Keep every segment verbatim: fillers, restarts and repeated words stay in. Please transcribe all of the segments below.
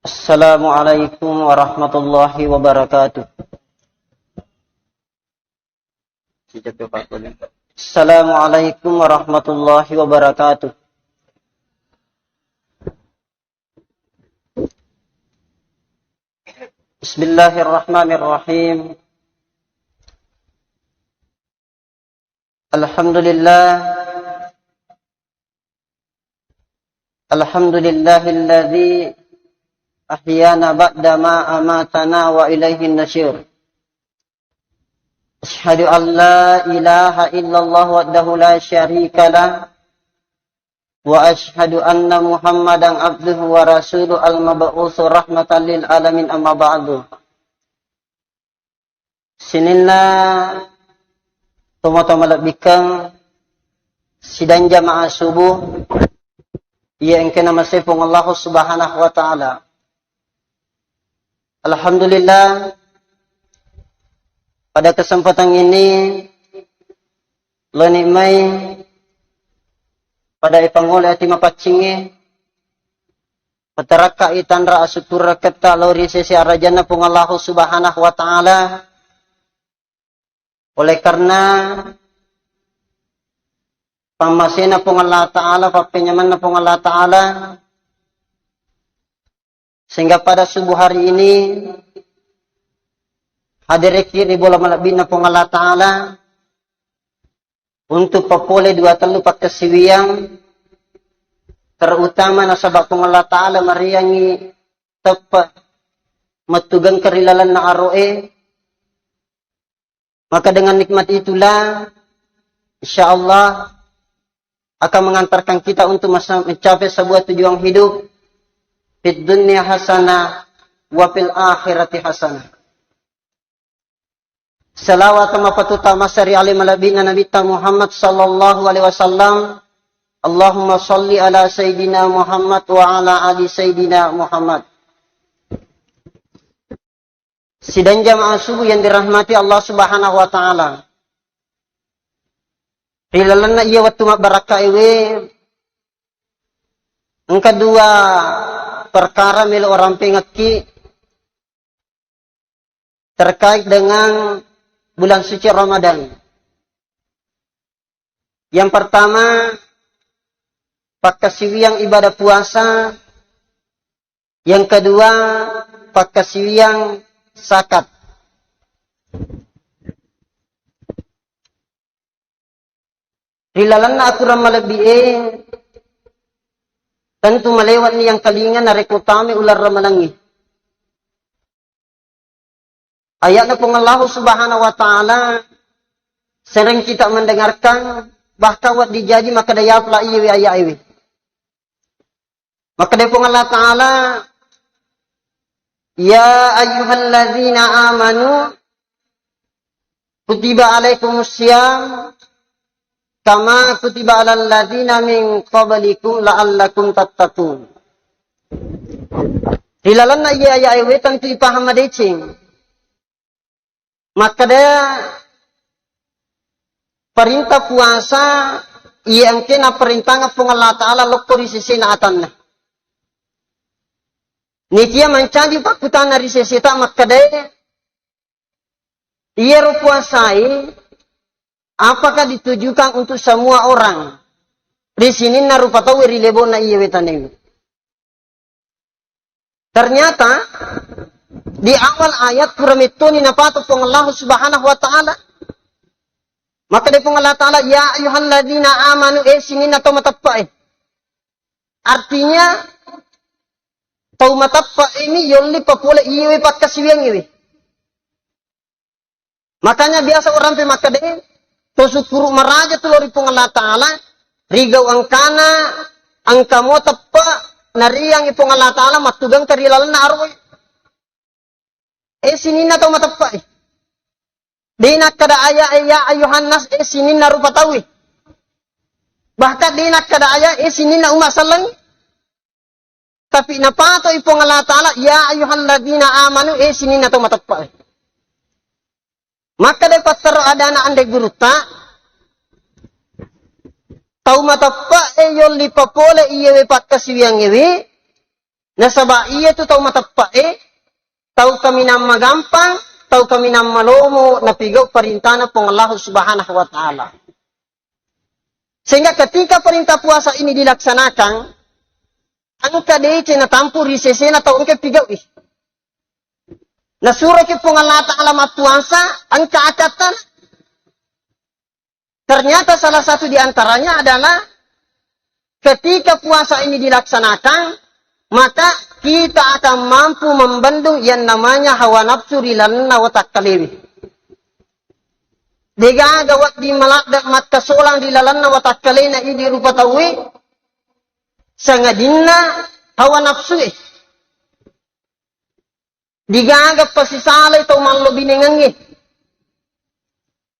Assalamualaikum warahmatullahi wabarakatuh. Assalamualaikum warahmatullahi wabarakatuh. Bismillahirrahmanirrahim. Alhamdulillah. Alhamdulillahilladzi ahyana ba'da ma amatana wa ilaihin nusyur. Asyhadu an la ilaha illallah wahdahu la syarikalah, wa asyhadu anna Muhammadan abduhu wa rasuluh al-mab'usu rahmatan lil alamin, amma ba'du. Sininna tomatoa malebbikeng sidang jamaah subuh iya engkana masepung Allah Subhanahu wa Ta'ala. Alhamdulillah, pada kesempatan ini, lo nikmai pada ipangole ati mapaccinge, patarakka itanra asukkurreketta lao ri sese arajanna Puang Allahu Subhanahu wa Ta'ala. Oleh karena pammasena Puang Allah Ta'ala, pappenyamanna Puang Allah Ta'ala, sehingga pada subuh hari ini hadiriki ri bola malebbina Puang Allah Ta'ala untuk papole dua tellu pakkasiwiang, terutama nasaba Puang Allah Ta'ala mariangi teppe mettugengka ri lalenna aroe, maka dengan nikmat itulah, insya Allah, akan mengantarkan kita untuk masa-, mencapai sebuah tujuan hidup, fid dunya hasanah, wa fil akhirati hasanah. Salawat mapatuta massari ale malebbina Nabitta Muhammad sallallahu alaihi wasallam. Allahumma salli ala Sayyidina Muhammad wa ala ali Sayyidina Muhammad. Sidang jamaah subuh yang dirahmati Allah Subhanahu wa Ta'ala. Ri lalenna iya wettu mabbarakka ewe, engka dua perkara melo rampengekki terkait dengan bulan suci Ramadan. Yang pertama, pakkasiwiang ibadah puasa. Yang kedua, pakkasiwiang zakat. Ri lalenna aturang malebbi'e, tentu malewatni yang kalinga narekko tame uleng ramalangnge. Ayatna Puang Allahu Subhanahu wa Ta'ala sering kita mendengarkan, bahkan wedding jaji makkeda yapla iyewe ayat ewe. Makkeda Puang Allah Ta'ala, "Ya ayyuhalladzina amanu kutiba alaikumus siyam kama kutiba alal ladzina min qablikum la'allakum tattaqun." Ri lalenna iya ayat ewe tentu ipaham madeceng. Makkeda perintah puasa iya engke naperintahkan Puang Allah Ta'ala lokko ri sesena atanna. Nikia mancaji pakkutanna ri seseta makkeda, iyaro puasai apakah ditujukan untuk semua orang? Ri sininna rupa tauwe ri lebona iya wetanewe. Ternyata di awal ayat pura mettoni napato Puang Allah Subhanahu wa Ta'ala. Makkeda Puang Allah Ta'ala, "Ya ayyuhalladzina amanu," eh sininna tau mateppa eh. Artinya tau mateppa ini yolli papole iwe pakkasiwiang iwe. Makanya biasa orang pe makkeda, to sukkuru maraja tu lao ri Puang Allah Ta'ala, rigau engkana, engka mo teppa, nariangi Puang Allah Ta'ala, mattugengka ri lalenna aroe. Eh, sininna tau mateppa, eh. De nakkeda aya, eh, ya ayyuhan nas, eh, sininna rupa tau, eh. Bahkan de nakkeda aya, eh, sininna umma selleng. Tapi napatoi Puang Allah Ta'ala, "Ya ayyuhalladzina amanu," eh, sininna tau mateppa. Makkeda pattaro adana ande gurutta, tau mateppa, eh, yolli papole iyewe pakkasiwiangngewe, Nasaba iyatu tau mateppe'e, tau kaminang magampang, tau kaminang malomo napigau parintana Puang Allahu Subhanahu wa Ta'ala. Sehingga ketika perintah puasa ini dilaksanakan, engka deceng natampu ri sesena tau engka pigau'i. Nasuroki Puang Allah Ta'ala mappuasa, engka akatta. Ternyata salah satu di antaranya adalah ketika puasa ini dilaksanakan, maka kita akan mampu membendung yang namanya hawa nafsu ri lalenna watakkalewe. Degaga wedding maladde makkasolang ri lalenna watakkalena idi rupa tauwe, sangadinna hawa nafsue. Digaga pasisalai tau mallobinengengnge.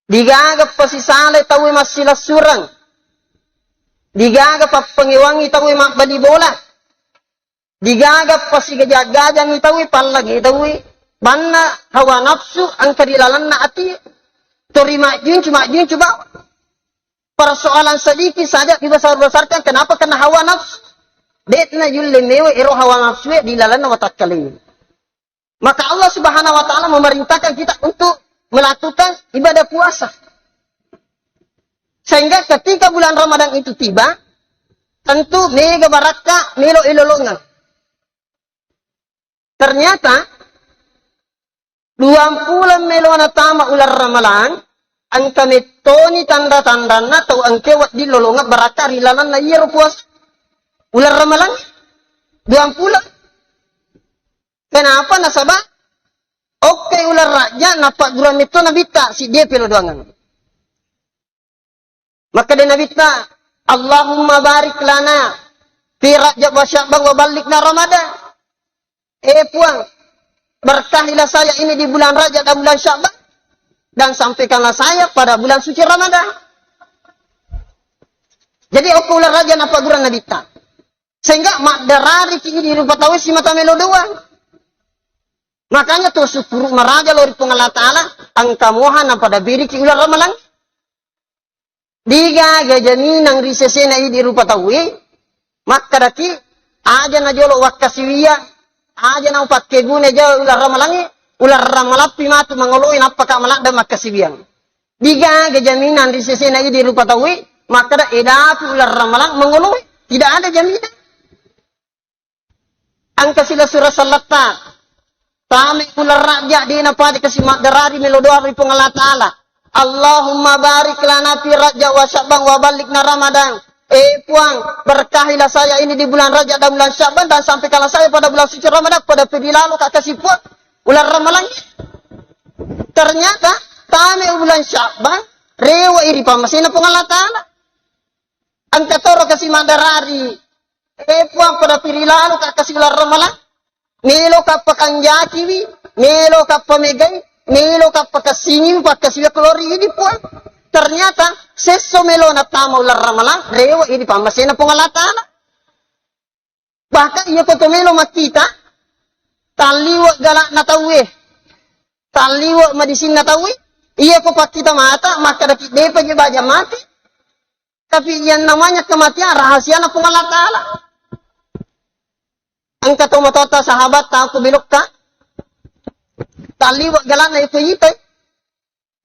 Digaga pasisalai tauwe massilessureng. Digaga pappangewangi tauwe mabbali bola. Digaga pasigajang-gajangi tauwe, pallagi tauwe. Banna hawa nafsu engka ri lalenna ati. Tori majjuncu, majjuncu bawang. Persoalan sedikit saja dibesar-besarkan. Kenapa? Karena hawa nafsu. De'na yulle mewe ero hawa nafsu di lalenna watakkalena. Maka Allah Subhanahu wa Ta'ala memerintahkan kita untuk melakukan ibadah puasa. Sehingga ketika bulan Ramadan itu tiba, tentu mega barakka melo ilolongang. Ternyata, duang pulo melo natama ulang Ramalang, engka mettoni tanda-tandanna tau engke wedding lolongang barakka ri lalenna iyaro puasa. Ulang Ramalang, duang pulo. Kenapa? Nasaba okkai ulang Rajab, napaggurang metto Nabitta, siddi pelo doangang. Makkeda Nabitta, "Allahumma barik lana fi Rajab wa Sya'ban wa ballighna Ramadan." Eh Puang, berkahilah saya ini di bulan Rajab dan bulan Sya'ban, dan sampaikanlah saya pada bulan suci Ramadan. Jadi okko ulang Rajab napaggurang Nabitta. Sehingga maddarariki idi rupa tauwe simata melo doang. Makanya to sukkuru maraja lao ri Puang Allah Ta'ala, engka moha napada biriki ulang Ramalang. Digaga jaminang ri sesena idi rupa tauwe, makkedaki, aja najolo wakkasiwiang, aja naupakkegunai jolo ulang Ramalangnge, ulang Ramalampi matu mangoloi nappaka maladde makkasiwiang. Digaga jaminang ri sesena idi rupa tauwe, makkeda edapi ulang Ramalang mangoloi. Tidak ada jaminan. Engka silessureng selletta. Tame ulang Rajab, de napaja kasi maddarari melo doa ri Puang Allah Ta'ala. Allahumma barik lana fi Rajab wa Sya'ban wa ballighna Ramadan. Eh Puang, berkahilah saya ini di bulan Rajab dan bulan Sya'ban dan sampaikanlah saya pada bulan suci Ramadan, pada piri lalo ka kasi Puang ulang Ramalang. Ternyata tame bulan Sya'ban, rewe iri pammasena Puang Allah Ta'ala. Engka toro kasi maddarari. Eh Puang, pada piri lalo ka kasi ulang Ramalang. Melo ka pakanjakiwi, melo ka pamegai, melo ka pakassingiwi, pakkasiwiang kelori idi Puang. Ternyata sesso melo natama ulang Ramalang, rewe idi pammasena Puang Allah Ta'ala. Bahkan iya ko to melo makkita, talliwe galakna tauwe, talliwe madisinna tauwe, iya ko pakkita mata, makkadaki depa je baja mati, tapi yang namanya kematian rahasiana Puang Allah Ta'ala. Engka to matoatta sahabatta ko bilokka, talliwe galakna itu yitai.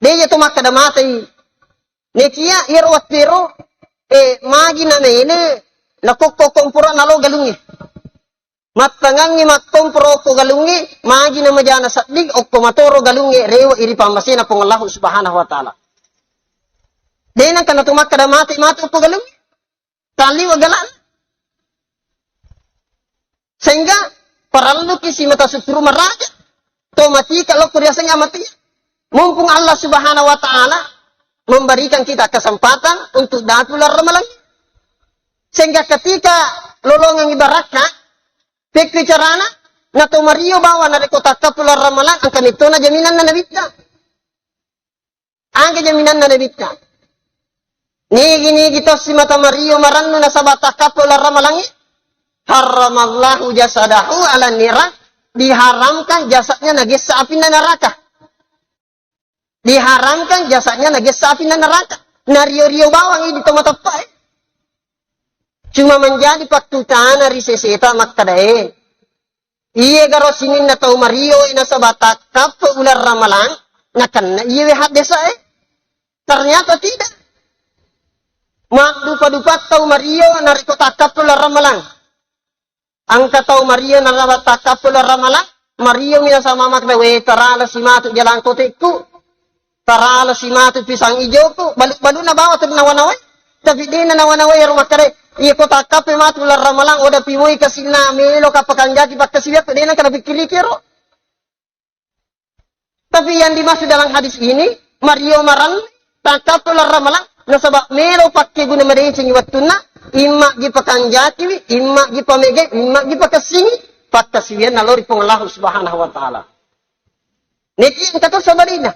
De iya to makkeda matei. Nekia iyaro wattero, eh, magi na mele, nakokko komporo nalo galungnge. Mattangangngi makkomporo okko galungnge, magi na majana sedding, okko matoro galungnge, rewe iri pammasena Puang Allahu Subhanahu wa Ta'ala. De nengka natu makkeda mate, mate okko galungnge. Talliwe galak. Sehingga parelluki simata sukkuru maraja. To matika lokko riaseng amatia. Mumpung Allah Subhanahu wa Ta'ala memberikan kita kesempatan untuk dapi ulang Ramalang. Sehingga ketika lolongang ibarakka, pekki carana, nato mario bawa narekko takka ulang Ramalang, engka mettona jaminanna nabitta. Aga jaminanna nabitta. Nigi-nigi to simata mario marennu nasaba takkappo ulang Ramalangnge, harramallahu jasadahu ala nira, diharamkan jasadnya nagessa apinna neraka. Diharamkan jasadnya nagessa apinna neraka. Nario-rio bawang idi to mateppa e. Cuma menjadi pattutana ri seseta makkeda e, Iye garo sininna tau mario e nasaba takkappo uleng ramalang, nakenna iyewe haddesa e. Ternyata tidak. Maddupa-dupa tau mario narekko takkappo uleng ramalang. Engka tau mario nasaba takkappo uleng ramalang, mario mi nasaba makkeda, "We, tarala si matu jalang kotekku. Tarala si matu pisang ijoku." Balu-, baluna bawa tu nawa-nawai. Tapi dena nawa-nawai ero makkeda, "Iya ko takkappo matu uleng ramalang, oda pimoi kasinna melo kapakanja ki pakkasiwiakku," dena kana pikkiriki ero. Tapi yang dimaksud dalam hadis ini, mario maran, takkappo uleng ramalang, nasaba melo pakkeguna madecengi wettunna, imma gi pakanjakiwi, imma gi pamegai, imma gi pakessingi, pakkasiwianna lao ri Puang Allah Subhanahu wa Ta'ala. Niki engka to sebaliknya.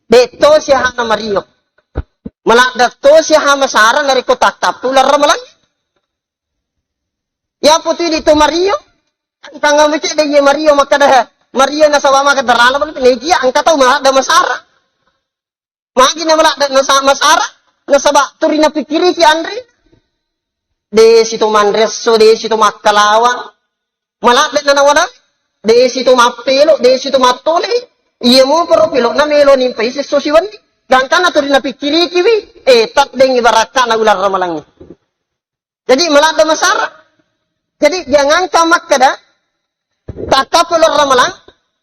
De to siaha na mario. Maladda to siaha masara narekko takkappo uleng ramalang. Yapo tu idi to mario. Engka mecce de iye mario makkeda, mario nasaba makkeda rala balik, nekia engka tau maladda masara. Magi na maladda nasa-, masara, nasaba turi napikkiriki anre. De sito manresso, de sito makkalawang. Maladde na nawada, de sito mappelo, de sito mattole. Iya mo poro pelo na melo nimpai sesso siwenni. Gangkanna turi napikkirikiwi, eh, taddengi barakkana uleng ramalangnge. Jadi maladde masara. Jadi jangankan makkeda takkappo uleng ramalang,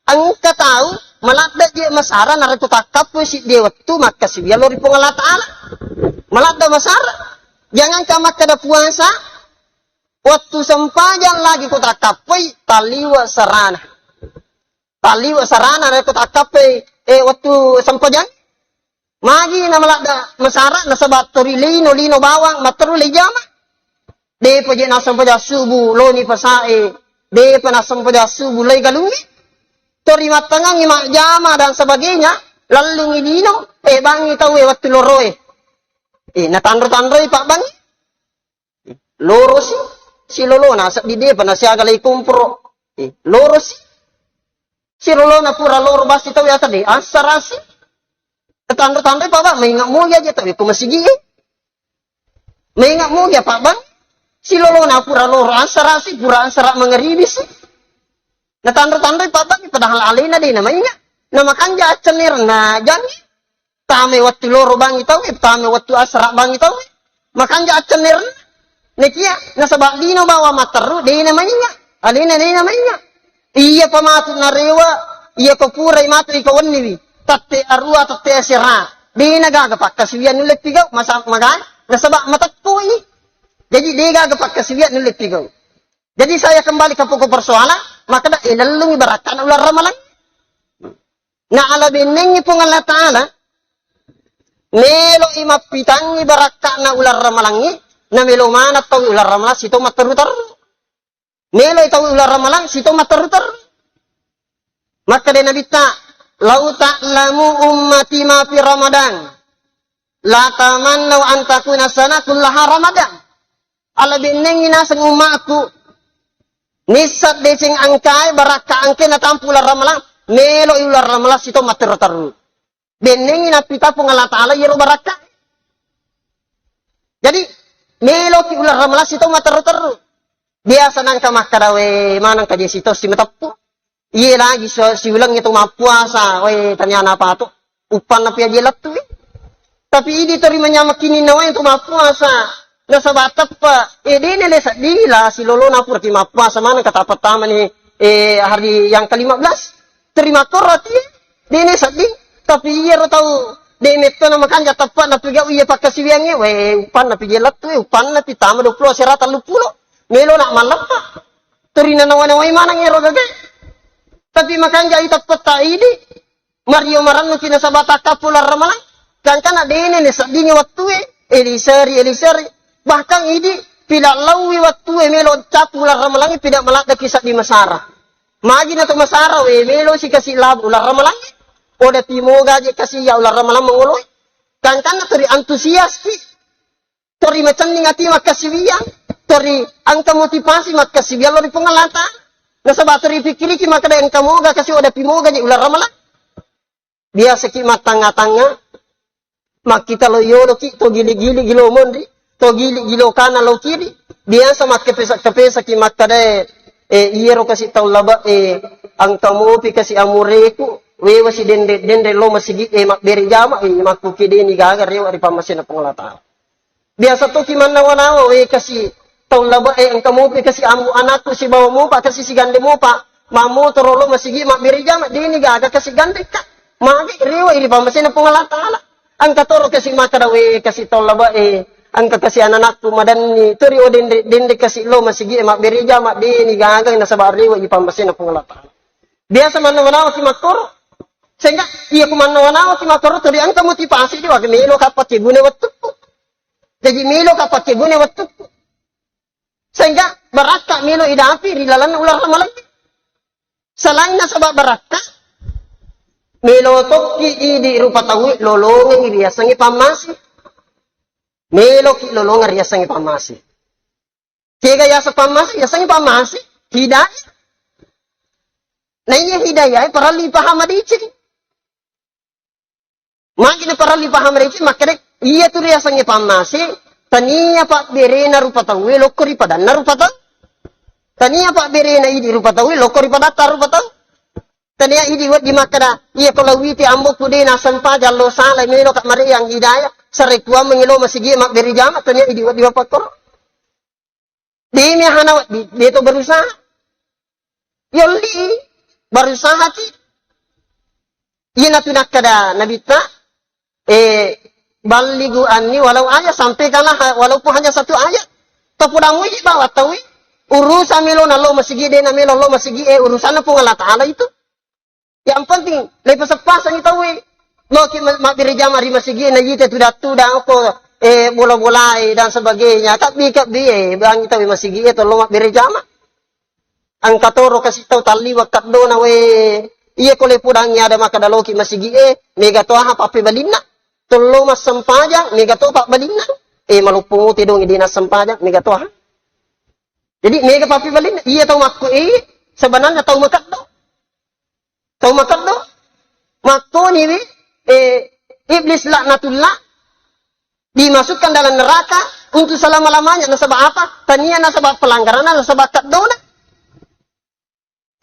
engka tau maladde je masara narekko takkappo siddi wettu makkasiwiang lao ri Puang Allah Ta'ala. Maladde masara. Jangankan makkeda puasa, wettu sempajang lagi ko takkappoi, taliwa sarana. Taliwa sarana narekko takkappoi, eh, wettu sempajang. Magi na maladde masara nasaba tori lino, lino bawang, matteru le jama. Depa je nassempajang subuh, loni pasae. Depa nassempajang subuh, loi galungi. Tori mattangangi majjama dan sebagainya, lallungi lino, eh, bangi tau e wettu loroe. Eh, natanro-tanroi pabbangi. Lorosi, silolona seddi depa nasiaga lai komporo. Eh, lorosi. Silolona pura loro basi tau yata de, asarasi. Tanro-tanroi pabang, mainga moja aja tau ko masigi. Mainga moja pabang. Silolona pura loro asarasi, pura asara mangaribi si. Natanro-tanroi pabang, padahal alena de na mainga. Na makanja accenner na jangi. Tame wettu loro bangi tau e, tame wettu asara bangi tau e. Makanja accenner. Nekia, nasaba lino bawa matteru, de na mainga. Alena de na mainga. Iya pa matu narewa, iya ko purai matu iko wenniwi. Tette arua, tette asera. De na gaga pakkasiwiang nulle pigau, masa magai, nasaba matekkui. Jadi de gaga pakkasiwiang nulle pigau. Jadi saya kembali ke pokok persoalan, makkeda, eh, lellungi barakkana uleng ramalang. Na ala bennengngi Puang Allah Ta'ala, melo'i mappitangngi barakka'na uleng ramalangngi, na melo maneng tau uleng ramalang sitomma terru-terru. Melo'i tau uleng ramalang sitomma terru-terru. Makkeda Nabitta, "Lau ta'lamu ummati ma fi Ramadan, la tamannau an takuna sana kullaha Ramadan." Ala bennengngi naseng ummaku, nissa deceng engkae barakka engke natampu uleng ramalang, melo'i uleng ramalang sitomma terru-terru. Bennengngi nappita Puang Allah Ta'ala iyaro barakka. Jadi, meloki uleng ramalang sitomma terru-terru. Biasa nangka makkada, "We, manengka je sitosi mateppu." Iye lagi so-, siulengnge to mappuasa, we, tania napato, uppanna pi aje lettu. Tapi idi tori manyameng kininna wae to mappuasa, nasaba teppa, eh, dene le sedding la silolona puraki mappuasa maneng katappa tamani, eh, hari yang kelima belas. Terima korati, dene sedding, tapi iyaro tau de metto na makanja teppa na pigau iya pakkasiwiangnge, we, uppanna pi je lettu, eh, uppanna pi tama dua puluh asera tellu puluh. Melo na malleppa. Tori nanawa-nawai maneng ero gage. Tapi makanja i teppetta idi. Mario marennuki nasaba takkappo uleng ramalang. Gangkanna dene ne seddingi wettue. Eliseri, eliseri. Bahkan idi pida laui wettue melo cappu uleng ramalangi pida maladdeki seddi masara. Magi na to masara we melo si kasi labu uleng ramalangi. Oda pimoga je kasi ya uleng ramalang mangoloi. Gangkanna tori antusias ki. Tori macenning ati makkasiwiang, tori engka motivasi makkasiwiang lao ri Puang Allah Ta'ala. Nasaba tori pikkiriki makkeda engka moga kasi oda pi moga je uleng ramalang. Biasaki mattangnga-tangnga, makkita lo yoloki, to gili-gili gilo monri, to gili-gilo kana lo kiri. Biasa makkepesa-kepesaki makkeda, Eh, iyaro kasi tau laba, eh, engka mopi kasi amureku, wewa si denre-denre lo masigi, eh, mabbere jama, eh, makkuki deni gaga rewa ri pammasena Puang Allah Ta'ala. Biasa toki mannawa-nawa, eh, kasi tau laba, eh, engka mopi kasi amu anakku sibawa mopa, kasi sigande mopa, mammotoro lo masigi, mabbere jama, deni gaga kasi gandekka. Magi rewa ri pammasena Puang Allah Ta'ala. Engka toro kasi makkada, we, kasi tau laba, eh, engka kasi ananakku madanni, tori o denre, denre kasi lo masigi, eh, mabbere jama, deni gaga nasaba rewa ri pammasena Puang Allah Ta'ala. Biasa mannawa-nawa ki makkoro. Sehingga iya ku mannawa-nawa ki makkoro, tori engka motivasi di wage melo ka pakkeguna wettukku. Jadi melo ka pakkeguna wettukku. Sehingga barakka melo idapi ri lalanna uleng Ramalang. Selain nasaba barakka, melo tokki idi rupa tauwe lolongeng riasengnge pammase. Meloki lolongeng riasengnge pammase. Kega yaseng pammase, yasengnge pammase, hidayah. Nah, iya hidayah, parallu ipaham madeceng. Magi na parallu ipaham madeceng, makkeda, iya tu riasengnge pammase, tania pabberena rupa tauwe, lokko ri padanna rupa tau. Tania pabberena idi rupa tauwe, lokko ri padatta rupa tau. Tania idi wedding makkeda, iya ko lawiti ambokku de nasempajang lo sala, melo ka mareang hidayah, sarekkuammengngi lo masigi mabbere jama, tania idi wedding mapakkoro. Demi hana wedding, de to berusaha. Yolli, berusaha ki. Iya natu nakkeda Nabitta, eh, balligu anni walau ayat, sampaikanlah ha-, walaupun hanya satu ayat. Tapodang muji bawa taui, urusan melo na lo masigi, de na melo lo masigi, eh, urusanna Puang Allah Ta'ala itu. Yang penting, le pasang-pasangi tauwe. Loki ma-, mabbere jama ri masigi, na yite tudang-tudang ko, eh, bola-bolae dan sebagainya. Kabbi-kabbi, eh, bangi tauwe masigi, eh, tollo mabbere jama. Engka toro kasi tau talliwa kaddona we. Iya ko le pudangi ada makkeda loki masigi, eh, mega to aha pappebalinna. Tollo massempajang, mega to pabbalinna. Eh, maloppo mote dong, de nassempajang, mega to aha. Jadi, mega pappebalinna. Iya tau makko, eh, sebenarnya tau makaddo. Tau makeddo, makkoniwi, eh, Iblis laknatullah dimasukkan dalam neraka untuk selama-lamanya. Nasaba apa? Tania nasaba pelanggaranna, nasaba keddona.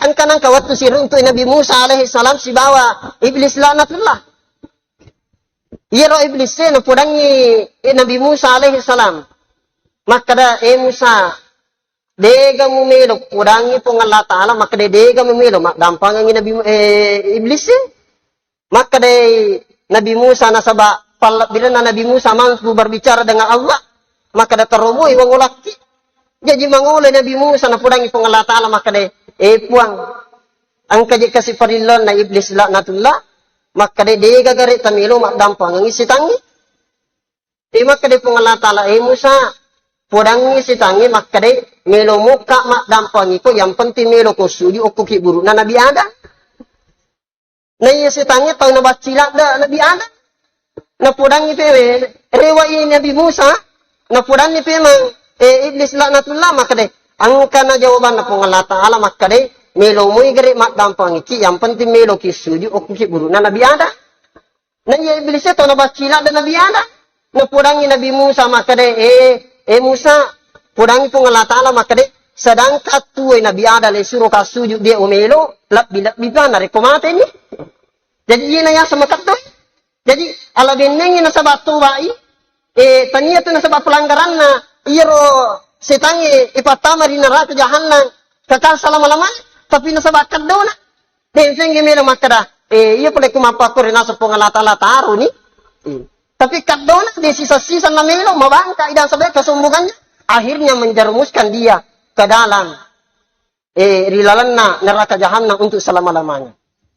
Engka nangka wettu siruntu Nabi Musa alaihi salam sibawa Iblis laknatullah. Iyaro Iblis e napodangi, eh, Nabi Musa alaihi salam. Makkeda, eh Musa, Dega mumelo podangi Puang Allah Ta'ala, makkeda dega mumelo maddampangengi Nabi, eh, Iblis e. Makkeda Nabi Musa nasaba pallebbirenna Nabi Musa mampu berbicara dengan Allah, makkeda teromoi wangolakki. Jaji mangolo Nabi Musa napodangi Puang Allah Ta'ala makkeda, eh Puang, engka je kasi parillonna Iblis laknatullah, makkeda dega gare tamelo maddampangengi setangnge. E, makkeda Puang Allah Ta'ala, eh Musa, podangi setangnge makkeda, melo mokka maddampangiko, yang penting melo ko suju okko kiburu'na Nabi Adam. Na iya setangnge tau nabacci ladde Nabi Adam. Napodangi pe, eh, rewai Nabi Musa, napodanni pe mang, eh, Iblis laknatullah makkeda, engkana jawabanna Puang Allah Ta'ala makkeda, melo moi gare maddampangiki, yang penting melo ki suju okko kiburu'na Nabi Adam. Na iya Iblis e tau nabacci ladde Nabi Adam. Napodangi Nabi Musa makkeda, eh, eh Musa, podangi Puang Allah Ta'ala makkeda, sedangkan tuwai Nabi Adam le suro ka suju de o melo, lebbi-lebbi pa narekko mateni. Jadi iya na yaseng makeddoi. Jadi ala bennengi nasaba tobai, eh, tania tu nasaba pelanggaranna, iyaro setangnge ipattama ri neraka jahannam, kekal selama-lamanya, tapi nasaba keddona. Densengge melo makkeda, eh, iya pole ku mappakkoro naseng Puang Allah Ta'ala taroni. Hmm. Tapi kaddona de sisa-sisa na melo mabangka idang sebagai kesombongannya. Akhirnya menjerumuskan dia ke dalam, eh, ri lalenna neraka jahannam untuk selama-lamanya.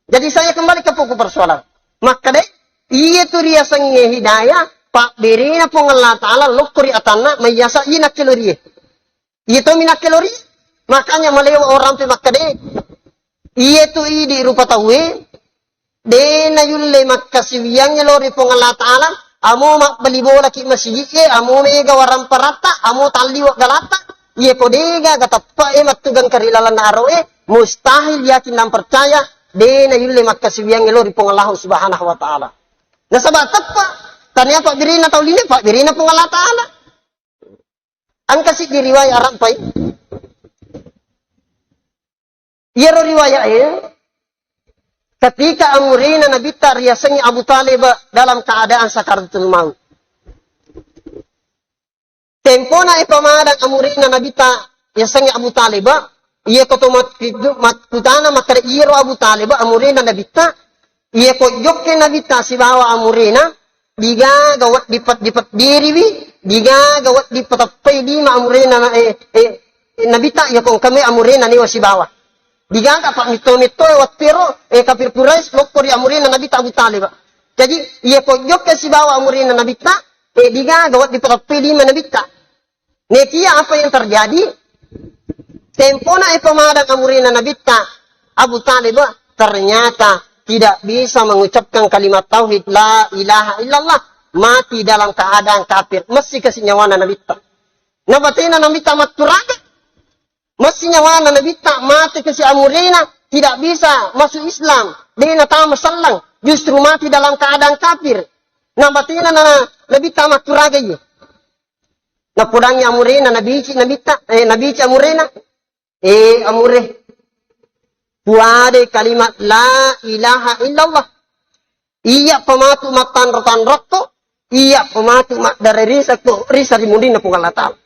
Jadi saya kembali ke pokok persoalan. Makkeda, iya tu riasengnge hidayah, pabberena Puang Allah Ta'ala lokko ri atanna, mayyasa iya nakkelorie. Iya tommi nakkelorie. Makanya malewa orang pe makkeda, iya tu idi rupa tauwe, de nayulle makkasiwiyangnge lao ri Puang Allah Ta'ala, amo mabbali bolaki masigi'e, amo mega waramparatta, amo talliwe galatta, iya ko degaga teppe'e mattugeng ka ri lalenna aro'e, mustahil yakin dan percaya, de nayulle makkasiwiyangnge lao ri Puang Allah Subhanahu wa Ta'ala. Nasaba teppe, tania pabberena tau lino, pabberena Puang Allah Ta'ala. Engka siddi riwayat arampai. Iyaro riwayat e, ketika amurena Nabitta riasengnge Abu Talib dalam keadaan sakaratul maut. Tempona e pamadang amurena Nabitta riasengnge Abu Talib, iya ko to mat-, makkutana makkeda iyaro Abu Talib amurena Nabitta, iya ko jokke Nabitta sibawa amurena, digaga wedding pet-, dipeddiriwi, digaga wedding pateppai lima amurena na-, eh, eh, Nabitta, iya ko engka mai amurena newa sibawa. Digaga pa mitto-mitto e wattero, eh, kafir Quraisy lokko ri amurena Nabitta Abu Talib. Jadi, iya ko jokke sibawa amurena Nabitta, eh, digaga wedding pateppai lima Nabitta. Nekia apa yang terjadi? Tempona e pamadang amurena Nabitta Abu Talib, ternyata tidak bisa mengucapkan kalimat tauhid la ilaha illallah, mati dalam keadaan kafir, messi kasi nyawana Nabitta. Nabatena Nabitta makkuraga, messi nyawana Nabitta, mate kasi amurena, tidak bisa masuk Islam, de natama selleng, justru mati dalam keadaan kafir. Nabatena na Nabitta makkuraga iye. Napodangi amurena, nabici Nabitta, eh, nabici amurena. Eh, amure. Puadai kalimat la ilaha illallah. Iya pematu mattanro-tanrokko, iya pematu maddarari sakko risa ri munrinna Puang Allah Ta'ala.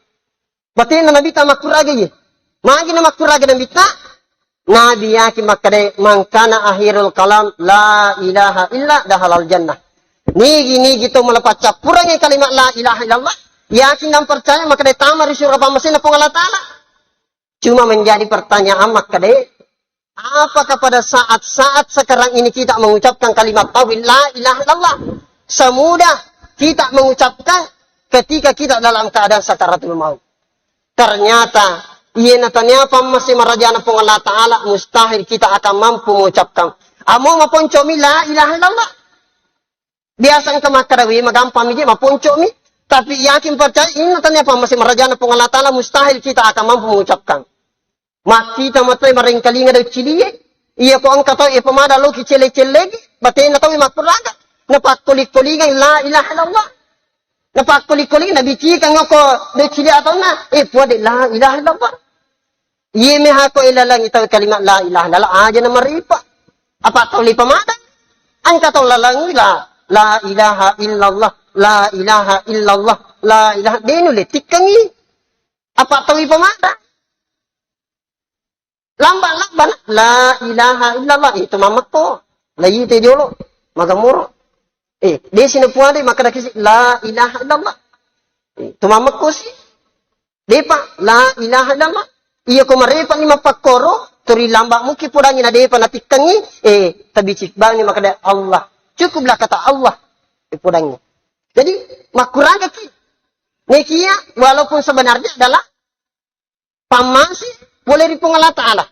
Batena Nabitta makkuraga iye. Magi na makkuraga Nabitta? Nabi yakin makkeda, "Man kana akhirul kalam la ilaha illa dahalal jannah." Nigi-nigi to mala paccappurengngi kalimat la ilaha illallah, yakin dan percaya makkeda tama ri surga pammasena Puang Allah Ta'ala. Cuma menjadi pertanyaan makkeda, apakah pada saat-saat sekarang ini kita mengucapkan kalimat tauhid la ilaha illallah semudah kita mengucapkan ketika kita dalam keadaan sakaratul maut? Ternyata, iya natania pammase marajana Puang Allah Ta'ala, mustahil kita akan mampu mengucapkan. Amo maponcomi la ilaha illallah. Biasa engka makkadawi, magampang miji maponcomi. Tapi yakin percaya, iya natania pammase marajana Puang Allah Ta'ala, mustahil kita akan mampu mengucapkan. Makkita matoi marengkalinga dau cilie, iya ko engka tau e pemada loki celle-cellegi, batena tau makkuraga. Napakkoli-kolingai la ilaha illallah. Napakkoli-kolingai, nabicikang ko dau cilie atauna, eh, puade la ilaha illallah. Iye meha ko ilalang itau kalimat la ilaha illallah, aja na maripa. Apa tau lipa mata? Engka tau lalangi la, la ilaha illallah, la ilaha illallah, la ilaha, denu le tikkangi. Apa tau lipa mata? Lamba-lamba na, la ilaha illallah, itu mamakko. La ite jolo, magamoro. Eh, desi na puade, makkada kisi, la ilaha illallah. Eh, itu mamakko si. Depa, la ilaha illallah. Iya ko marepa ni mappakkoro, turi lamba muki podangi na depa natikkangi, eh, tabicik bani makkada Allah. Cukuplah kata Allah, eh, podangi. Jadi, makkuragaki. Nekia, walaupun sebenarnya adalah pammase pole ri Puang Allah Ta'ala.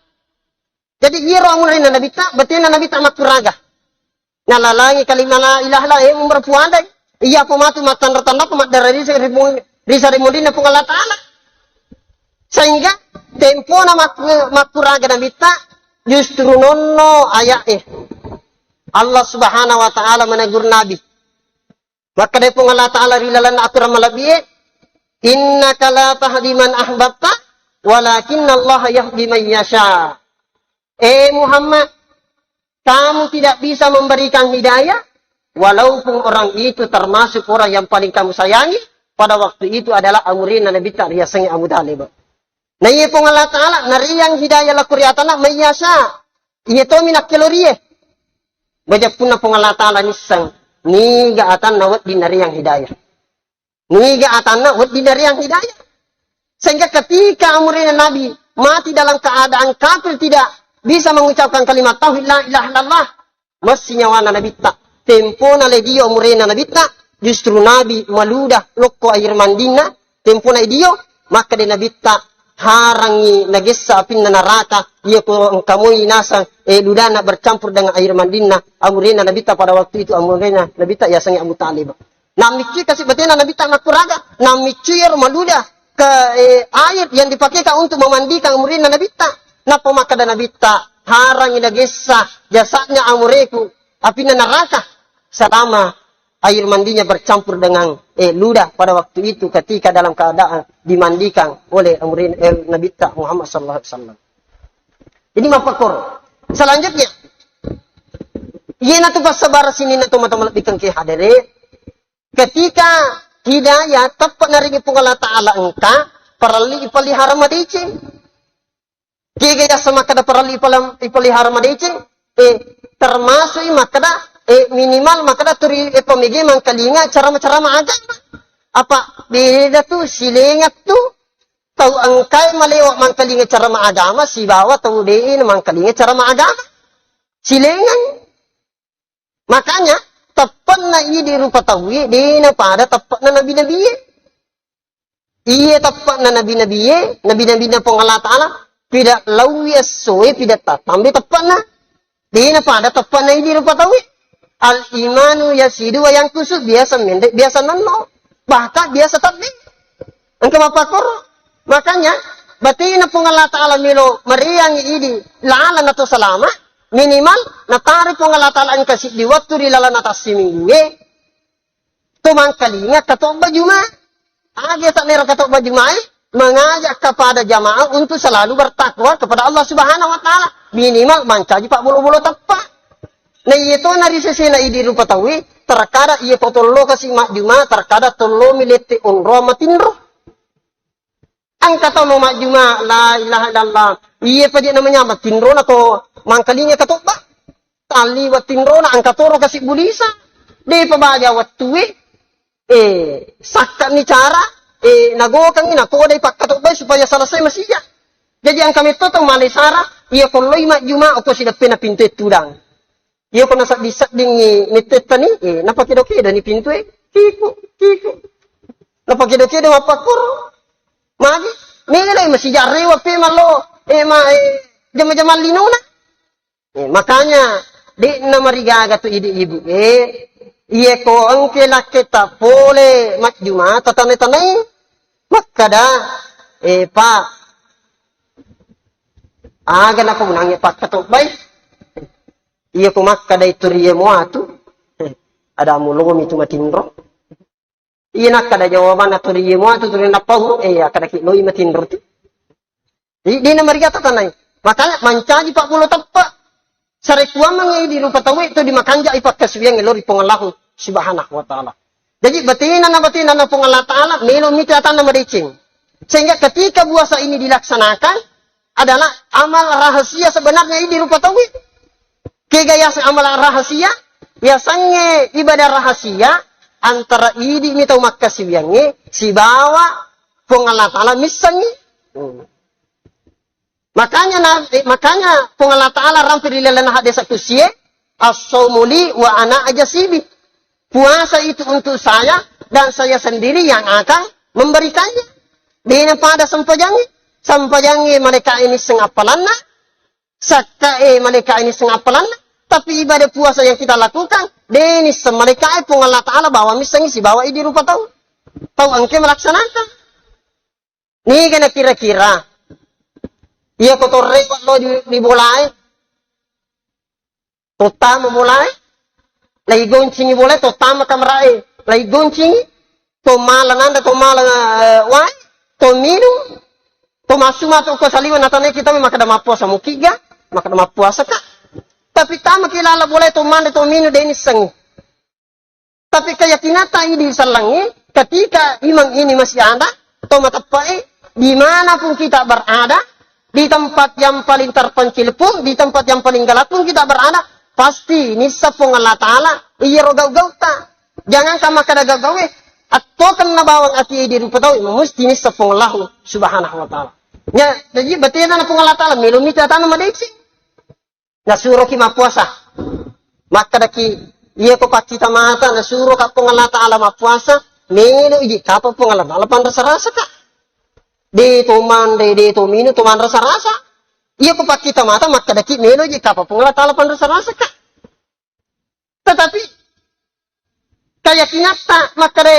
Jadi, iyaro amurena Nabitta, batena Nabitta makkuraga. Nalalangi kalima la ilaha illallah, eh, umur puadai. Iya, apa matu mattanra-tanra, apa maddara risa ri Puang, risa ri munrinna Puang Allah Ta'ala. Sehingga tempona makku-, makkuraga Nabitta, justru nonno ayat, eh. Allah Subhanahu wa Ta'ala menegur Nabi. Makkeda Puang Allah Ta'ala ri lalenna aturang malebbi'e, "Innaka la tahdi man ahbabta, walakinnallaha yahdi man yasha." Eh Muhammad, kamu tidak bisa memberikan hidayah, walaupun orang itu termasuk orang yang paling kamu sayangi, pada waktu itu adalah amurena Nabitta riasengnge Abu Talib. Na iya Puang Allah Ta'ala, nariang hidayah lako ri atanna, mayyasha. Iya tomi nakkelorie. Baja punna Puang Allah Ta'ala nisseng, niga atanna wedding nariang hidayah. Niga atanna wedding nariang hidayah. Sehingga ketika amurena Nabi mati dalam keadaan kafir, tidak bisa mengucapkan kalimat tauhid la ilaha illallah, messi nyawana Nabitta. Tempona ledio amurena Nabitta, justru Nabi maluda lokko air mandinna, tempona idio, makkeda Nabitta, harangi nagessa apinna naraka, iya ko engka moi nasang, eh, ludana bercampur dengan air mandinna, amurena Nabitta pada waktu itu, amurena Nabitta yasengnge Abu Talib. Nammiccui kasi batena Nabitta makkuraga, nammiccui ero maluda ke, eh, air yang dipakaikan untuk memandikan amurena Nabitta. Nappa makkeda Nabitta, harangi nagessa jasanya amureku apinna naraka selama air mandinya bercampur dengan, eh, ludah pada waktu itu ketika dalam keadaan dimandikan oleh amurena, eh, Nabitta Muhammad sallallahu alaihi wasallam. Jadi mappakkoro. Selanjutnya, iyanatu passabareng sininna tomatoa malebbikeng ke hadere, ketika hidayah teppe' narengngi Puang Allah Ta'ala engka, parellu ipelihara madeceng. Kega yaseng makkeda parellu ipelem-, ipelihara madeceng? Eh, termasuk i makkeda, eh, minimal makkeda turi, eh, pamege mangkalinga carama-carama agama. Apa beda tu, silenga tu tau engkae malewa mangkalinga carama agama sibawa tau de'e na mangkalinga carama agama. Silengang. Makanya, teppenna idi rupa tauwe, de' napada teppenna nabi-nabie. Iye teppenna nabi-nabie, nabi-nabinna Puang Allah Ta'ala, pida laui essoe, pida tatambe teppenna. De' napada teppenna idi rupa tauwe. Al-imanu yasidu wa yangkusu, biasa mende, biasa nonno. Bahkan biasa tabbe. Engka mappakkoro. Makanya, batena Puang Allah Ta'ala melo mariangi idi laleng atau salama, minimal nataro Puang Allah Ta'ala engka siddi wettu ri laleng atas siminggu e, to mangkalinga katobba Juma. Aga tak nero katobba Juma e, mengajak kepada jamaah untuk selalu bertakwa kepada Allah Subhanahu wa Ta'ala. Minimal mancaji pabbolo-bolo teppa. Na iye to na ri sesena idi rupa tauwe, terkadang iye ko tollo kasi majjuma, terkadang tollo mi lette onro matinro. Engka tau mau majjuma, la ilaha illallah. Iye pa je namanya matinro na to mangkalinga katobba. Talliwa tinrona engka toro kasi bulisa. De' pa baja wettue. Eh, sakka ni cara, eh, nagokangi, nakodai pakkatobbai supaya selesai masija. Jadi engka metto tau malesara, iya kolloi majjuma, oko sideppena pintu e tudang. Iya ko nasedding-seddingi mettetta ni, eh, napakedo-kedo ni pintu e, kiku, kiku. Napakedo-kedo mappakkoro. Magi, melai masija rewa pe mallo, eh, ma, eh, jama-jama linona. Eh, makanya, de'na marigaga tu idi ibu e, iye ko engke lakketa pole majjuma tatanai-tanai, makkada, eh, Pak, aga napagunangnge pakkatobbai? Iye ko makkada itu riye muatu, eh, ada mulomi tu matinro. Iya nakkada jawabanna tuli iye muatu tuli nappahu, eh, akkadaki loi matinro tu. Jadi, de' namariga tatanai. Makanya mancaji pabbolo teppa. Sarekkuammengngi idi rupa tauwe tu dimakanja i pakkasiwiang lori Puang Allah Subhanahu wa Ta'ala. Jadi, batena na batena na Puang Allah Ta'ala, melo mita atanna madeceng. Sehingga ketika puasa ini dilaksanakan, adalah amal rahasia sebenarnya idi rupa tauwe. Kega yaseng amal rahasia? Yasengnge ibadah rahasia antara idi mi tau makkasiwiangnge sibawa Puang Allah Ta'ala missengngi. Hmm. Makanya na-, eh, makanya Puang Allah Ta'ala rampe ri lalenna hadis kusie, "As-saumu li wa ana ajzibi." Puasa itu untuk saya dan saya sendiri yang akan memberikannya. De' napada sempajangnge, sempajangnge malaika ini seng appalanna, sakka e malaika ini seng appalanna, tapi ibadah puasa yang kita lakukan, de' nisseng malaika e Puang Allah Ta'ala bawa missengngi sibawa idi rupa tau. Tau engke melaksanakan. Niga na kira-kira? Iya ko torre lo di, di bolae. Tottama bolae. Lai goncingi bolae, tottama kamarae. Lai goncingi. To mala nanda, to mala, eh, wae, to minung. To massu matu ko saliwa natanai kita makkada mappuasa mukiga, makkada mappuasa ka. Tapi tama ki lala bolae to mande to minung de' nissengngi. Tapi keyakinanta idi sellengnge, ketika imang ini masih ada, to mateppe'e, dimanapun kita berada, di tempat yang paling terpencil pun, di tempat yang paling gelap pun kita berada, pasti nisseng Puang Allah Ta'ala iyaro gau-gauta. Jangankan makkada gau-gaue, attokenna bawang ati idi rupa tau, mesti nisseng Puang Allah Subhanahu wa Ta'ala. Ya, jadi batena na Puang Allah Ta'ala, melo mita atanna madeceng. Nasuroki mappuasa. Makkadaki, iya ko pakkita mata, nasuro ka Puang Allah Ta'ala mappuasa, melo iji kapang Puang Allah Ta'ala panrasa-rasa ka. De' to manre, de' to minung, to manrasa-rasa. Iya ko pakkita mata, makkadaki, melo iji kapang Puang Allah Ta'ala panrasa-rasa ka. Tetapi, keyakinatta makkeda,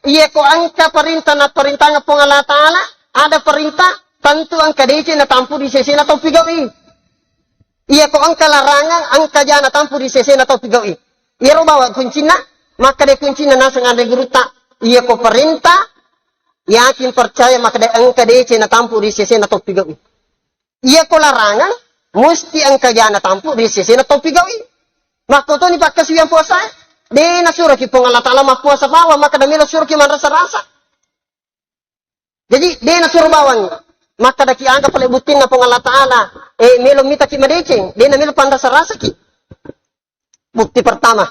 iya ko engka perintah naparintangeng Puang Allah Ta'ala, ada perintah, tentu engka deceng natampu ri sesena tau pigau'i. Iya ko engka larangang, engka ja natampu ri sesena tau pigau'i. Iyaro bawang kuncinna, makkeda kuncinna naseng anre gurutta, iya ko perintah, yakin percaya makkeda engka deceng natampu ri sesena tau pigau'i. Iya ko larangang, Musti engka jana tampu ri sesena tau pigaui. Makkotoni pakkasiwiang puasae. De nasuroki Puang Allah Ta'ala mappuasa bawang, makkeda melo suroki manrasa-rasa. Jadi, de nasuro bawang. Makkedaki aga pale buttinna Puang Allah Ta'ala, eh, melo mitaki madeceng, de namelo panrasa-rasaki. Bukti pertama.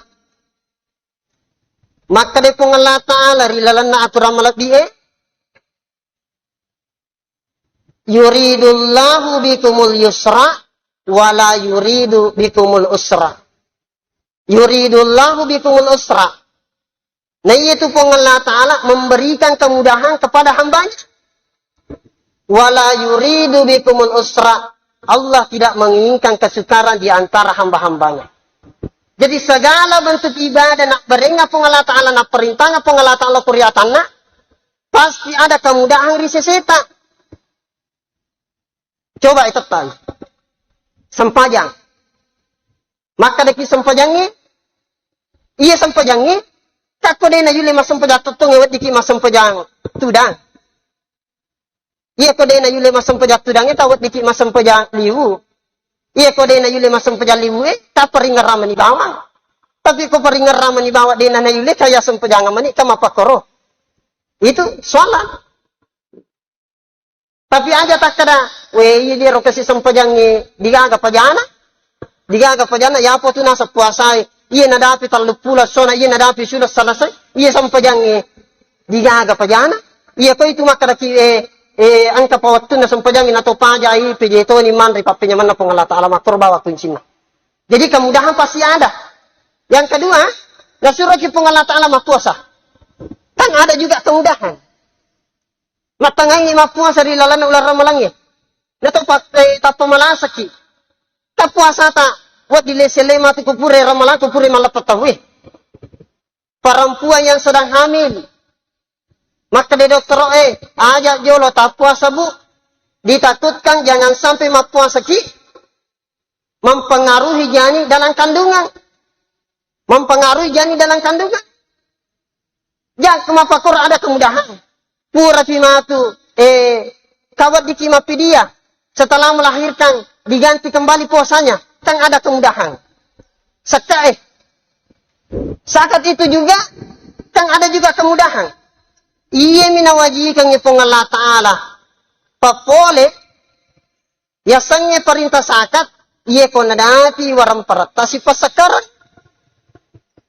Makkeda Puang Allah Ta'ala ri lalenna aturang malebbi e, "Yuridullahu bikumul yusra wa la yuridu bikumul usra." "Yuridullahu bikumul usra." Nah, iyatu Puang Allah Ta'ala memberikan kemudahan kepada hambanya. "Wa la yuridu bikumul usra." Allah tidak menginginkan kesukaran di antara hamba-hambanya. Jadi segala bentuk ibadah nak berenga Puang Allah Ta'ala, nak perintahna Puang Allah Ta'ala kuriatanna, pasti ada kemudahan ri seseta. Coba itettai. Sempajang. Makkedaki sempajangnge, iya sempajangnge, takko de nayulle massempajang tottongnge weddiki massempajang tudang. Iya ko de nayulle massempajang tudangnge, taweddiki massempajang liwu. Iya ko de nayulle massempajang liwu e, taparingerrang mani bawang. Tapi ko paringerrang mani bawang de nayulle, kaya sempajang mani kama pakoro. Itu sholat. Tapi aja takkada, we, iya dia ro kasi sempajangnge, digaga pajana, digaga pajana, ya apa tu nasa puasai, iya nadapi tallu pulo sona, iya nadapi sudah selesai, iya sempajangnge, digaga pajana, iya ko itu makkadaki, eh, eh, engka pawattunna sempajangnge, nato pajai, pejetoni manri pappenyamanna Puang Allah Ta'ala, makkorbawa kuncinna. Jadi kemudahan pasti ada. Yang kedua, nasuroki Puang Allah Ta'ala mappuasa. Kan ada juga kemudahan. Mattangangngi mappuasa ri lalenna uleng ramalangnge. Nato pa-, eh, tappa malasaki. Tappuasata, wedding lese le matu kupure ramalang, kupure malleppe tauwe. Perempuan yang sedang hamil. Makkeda dokter, eh, aja jolo tappuasa, Bu. Ditakutkan jangan sampai mappuasaki mempengaruhi janin dalam kandungan. Mempengaruhi janin dalam kandungan. Jang mapakoro ada kemudahan. Purapi matu, eh, kaweddiki mappidia. Setelah melahirkan, diganti kembali puasanya. Kan ada kemudahan. Sekka, eh. Sakat itu juga, kan ada juga kemudahan. Iya mi nawajikangngi Puang Allah Ta'ala. Papole, yasengnge perintah sakat, iya ko nadapi waramparatta sipasakkarang.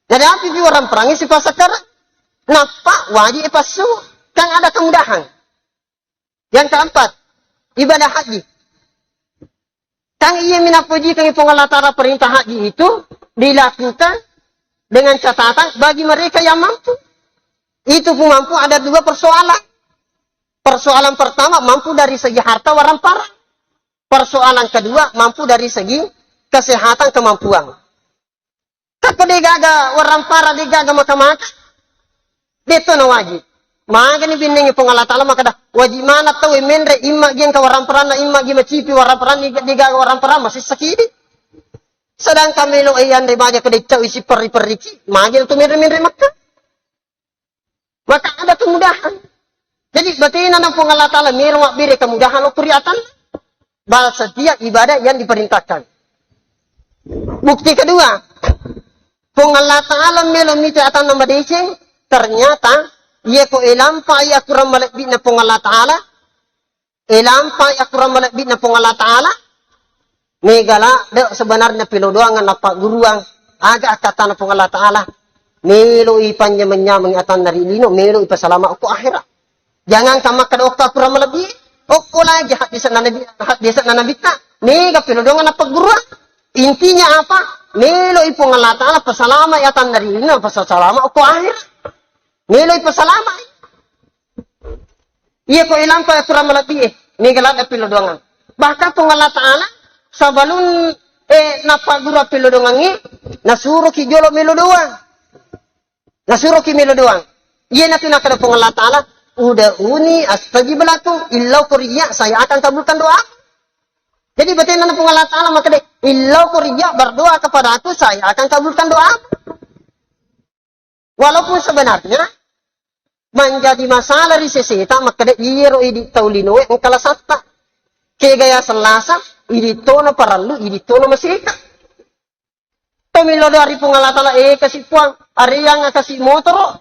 Nadapi pi waramparangnge sipasakkarang. Nappa wajib passu. Kan ada kemudahan. Yang keempat, ibadah haji. Kan iya mi napojikangngi Puang Allah Ta'ala perintah haji itu dilakukan dengan catatan bagi mereka yang mampu. Itu pun mampu ada dua persoalan. Persoalan pertama mampu dari segi harta warampara. Persoalan kedua mampu dari segi kesehatan kemampuan. Takko degaga warampara, degaga maka-maka, detto na wajib. Magani binnengngi Puang Allah Ta'ala makkeda, wajib maneng tau menre, imma gi engka waramparanna, imma gi macipi waramparanna, degaga waramparanna, masessakidi. Sedangkan melo e yanre baja kedecau isi perri-perriki, magi tu menre-menre Mekka. Maka ada kemudahan. Jadi, batena na Puang Allah Ta'ala mero mabbere kemudahan lo kuriatan. Bahwa setiap ibadah yang diperintahkan. Bukti kedua, Puang Allah Ta'ala melo mita atanna madeceng, ternyata, iya ko elampa iya kurang malebbi na Puang Allah Ta'ala, elampa iya kurang malebbi na Puang Allah Ta'ala, megala de sebenarnya pilodoangan nappagguruang, aga akkatana Puang Allah Ta'ala, melo i panjameng-nyameng atanna ri lino, melo i pasalama ko akhirat. Jangan kamu kada okko akurang malebbi, okko lagi hadisna Nabi, hadisna Nabitta, mega pilodoangan nappagguruang. Intinya apa? Melo i Puang Allah Ta'ala pasalama i atanna ri lino, pasalama okko akhirat. Melo i pasalama. Iya ko ilampa akurang malebbi e, mega ladde pilodoangan. Bahkan Puang Allah Ta'ala sabalun, eh, nappagguruang pilodoangangngi, nasuroki jolo melo doang. Nasuroki melo doang. Iyanatu nakkeda Puang Allah Ta'ala, "Ud'uni astajib lakum." Illau ko ria, saya akan kabulkan doa. Jadi batena Puang Allah Ta'ala makkeda, "Illau ko ria, berdoa kepadaku, saya akan kabulkan doa." Walaupun sebenarnya menjadi masalah ri seseta makkeda iyero idi tau linoe engka lasatta. Kega yaseng lasa, idi tona parellu, idi tona maseka. To melo doa ri Puang Allah Taala, eh, kasi Puang, areang kasi motoro,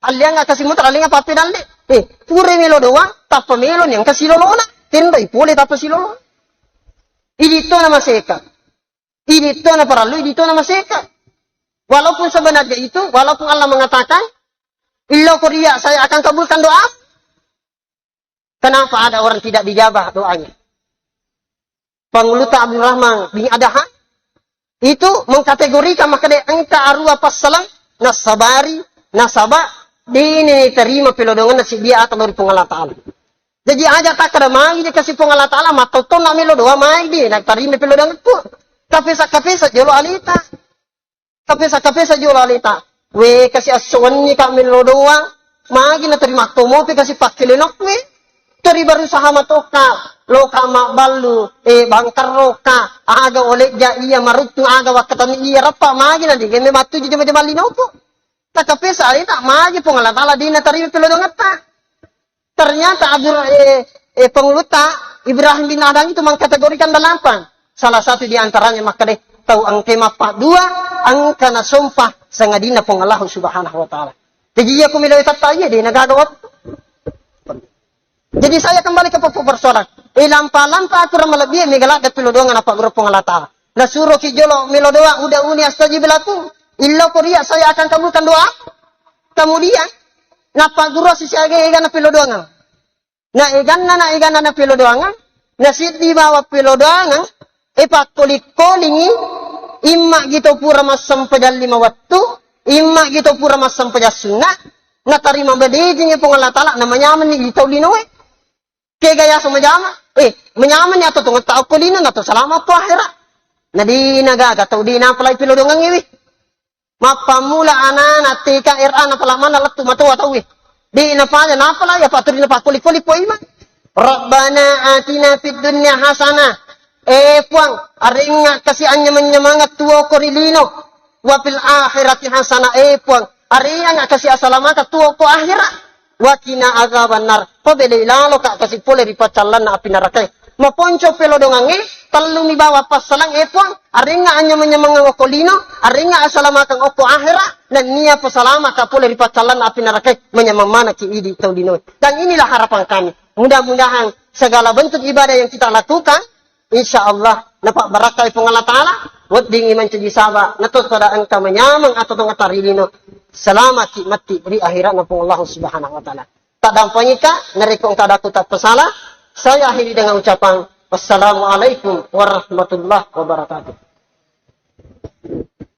aliang kasi motoro, aliang pappedalle. Eh, pura melo doa, tappa melo ni engka silolona, tenroi pole tappa silolona. Idi tona maseka. Idi tona parellu, idi tona maseka. Walaupun sebenarnya itu, walaupun Allah mengatakan, "Illau ko ria, saya akan kabulkan doa." Kenapa ada orang tidak dijabah doanya? Panguluta Abdurrahman bin Adham itu mengkategorikan makkeda engka aruwa passalang nasabari, nasaba dini terima pelodongan nasi dia atau dari Puang Allah Taala. Jadi aja takkeda magi dikasih Puang Allah Taala, mattottonna melo doa mai di, na tarima pelodongan tu. Kapesa-kapesa jolo alita. Kapesa-kapesa jolo alita. We, kasi esso wenni ka melo doa, magi na terima tomo pe kasi pakkelenok we. Tori berusaha matoka, loka mabballu, eh, bangkarroka, aga olejja iya maruttu, aga wakkatani iya rappa, magi na di gemme mattu jama-jama linoku. Takapesa alita, magi Puang Allah Taala dina tarima pelodongetta. Ternyata Abdur-, eh, eh, penguluta Ibrahim bin Adham itu mengkategorikan delapan. Salah satu di antaranya makkeda tau engke mappaddua, engka nasompa sangadinna Puang Allah Subhanahu wa Taala. Jadi iya ku melo tatta iya de nagaga waktu. Jadi saya kembali ke pokok persoalan. Eh, lampa-lampa aturan malebbi mega ladde pelodongan apa guru Puang Allah Taala. Nasuro ki jolo melo doa, udah uni astajib lakum. Illau ko ria, saya akan kabulkan doa. Kemudian napagguru sisi aga ega na pelodongan. Na eganna, na eganna na pelodongan, na siddi bawa pelodongan, e pakkoli-kolingi, imma gito pura massempajang lima wettu, imma gito pura massempajang sunna, na tarima badejing Puang Allah Taala, na manyamenni di tau linoe. Kega yaseng majama, eh, manyamenni atau tongetta okko lino, na to salama to akhera. Na di nagaga tau di napalai pelodongan iwi. Mappammula anana T K R A napala manna lettu matoa tauwe. Di napala, napala ya paturi napakkoli-koli poima. Rabbana atina fid dunya hasanah. Eh Puang, aringa kasi anyameng-nyamengeng tuo ko ri lino. Wa fil akhirati hasanah. Eh Puang, aringa kasi asalamaka tuo ko akhira. Wa qina adzabannar. Pabelei laloka kasi pole ri paccallanna api neraka. Maponco pelodongangnge, tellumi bawa passalang, eh Puang, arengnga anyameng-nyamengeng okko lino, arengnga asalamakeng okko akhera, nennia pasalamaka pole ri paccallanna api neraka, manyameng manekki idi tau linoe. Dan inilah harapan kami. Mudah-mudahan segala bentuk ibadah yang kita lakukan, insya Allah, napabbarakkai Puang Allah Ta'ala, weddingngi mancaji saba, nato pada engka manyameng atau tongetta ri lino, salamaki matti ri akhiratna Puang Allah Subhanahu wa Ta'ala. Taddampengika, narekko engka ada aku tappasala, saya akhiri dengan ucapan, "Wassalamualaikum warahmatullahi wabarakatuh."